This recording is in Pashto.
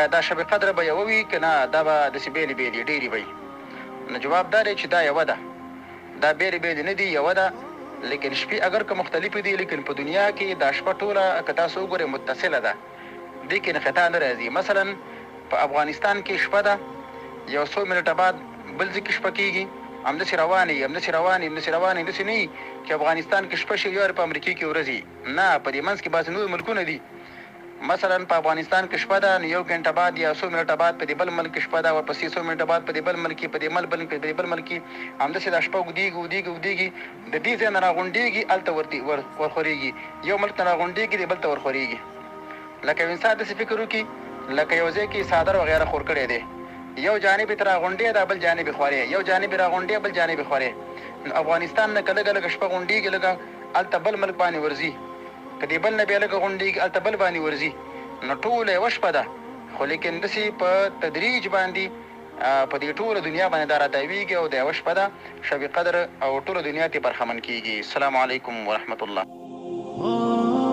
آیا دا شب قدر به یوه وي که نه دا به داسې بېلې بېلې ډېرې به وي؟ نو جواب دا دی چې دا یوه ده، دا بېلې بېلې نه دي، یوه ده، لیکن شپې اګر که مختلفې دي لیکن په دنیا کې دا شپه ټوله که تاسو وګورئ متصله ده، دې کې انقطاع نه راځي. مثلا په افغانستان کې شپه ده، یو څو منټه بعد بل ځای کې شپه کېږي، همداسې روانه وي، همداسې روانه وي، همداسې روانه وي، داسې نه وي چې افغانستان کې شپه شي یو وار په امریکې کې ورځ وي، نه، په دې منځ کې بعضې نور ملکونه دي. مثلا په افغانستان کې شپه ده نو یو ګنټه بعد یا څو منټه بعد په دې بل ملک کې شپه ده، ورپسې څو منټه بعد په دې بل ملک کې، په دې مل بل په دې بل ملک کې، همداسې دا شپه اوږدېږي اوږدېږي اوږدېږي، د دې ځای نه راغونډېږي هلته ورته ور ورخورېږي، یو ملک نه راغونډېږي دې بل ته ورخورېږي. لکه یو انسان داسې فکر وکړي لکه یو ځای کې څادر وغیره خور کړی دی، یو جانب یې ته راغونډې دا بل جانب یې خورې، یو جانب یې راغونډې بل جانب یې خورې. نو افغانستان نه که لږه لږه شپه غونډېږي لږه هلته بل ملک باندې ورځي. که دې بل نه بیا لږه غونډېږي هلته بل باندې ورځي، نو ټوله یوه شپه ده، خو لیکن داسې په تدریج باندې په دې ټوله دنیا باندې دا راتاویږي او دا یوه شپه ده شب قدر او ټوله دنیا ترې برخمن کېږي. السلام علیکم ورحمة الله.